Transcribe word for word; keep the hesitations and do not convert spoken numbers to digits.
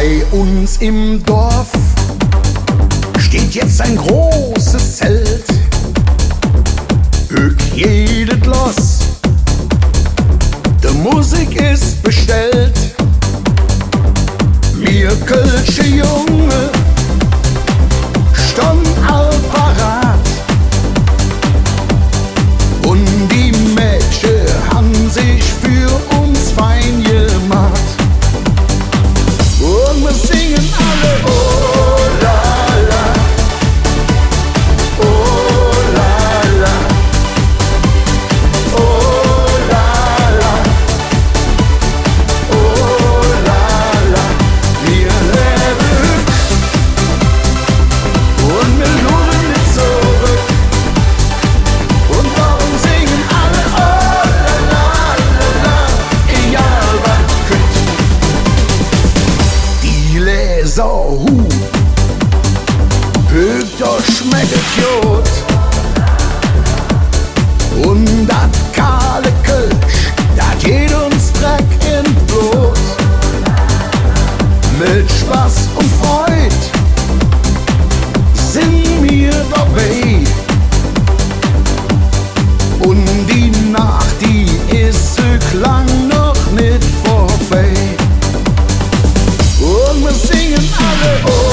Bei uns im Dorf steht jetzt ein großes Zelt. Hügg jeder los, die Musik ist bestellt. Mir kölsche Junge stonn all parat. Un die Mädche han sich för uns fein gemaht. Un mir singe alle: Oh la la, oh la la, oh la la, oh la la. Mir levve un mir luure nit zoröck. Un dorum singe alle: Oh la la la la, egal wat kütt. Die Läser, hu, hügg, do schmeck et god. Un dat kahle Kölsch, dat geiht uns direk en et Blod. Met Spass un Freud sin mir dobei. Un die Naach, die es sik lang noch nit vörbei. Un mir singe alle: Oh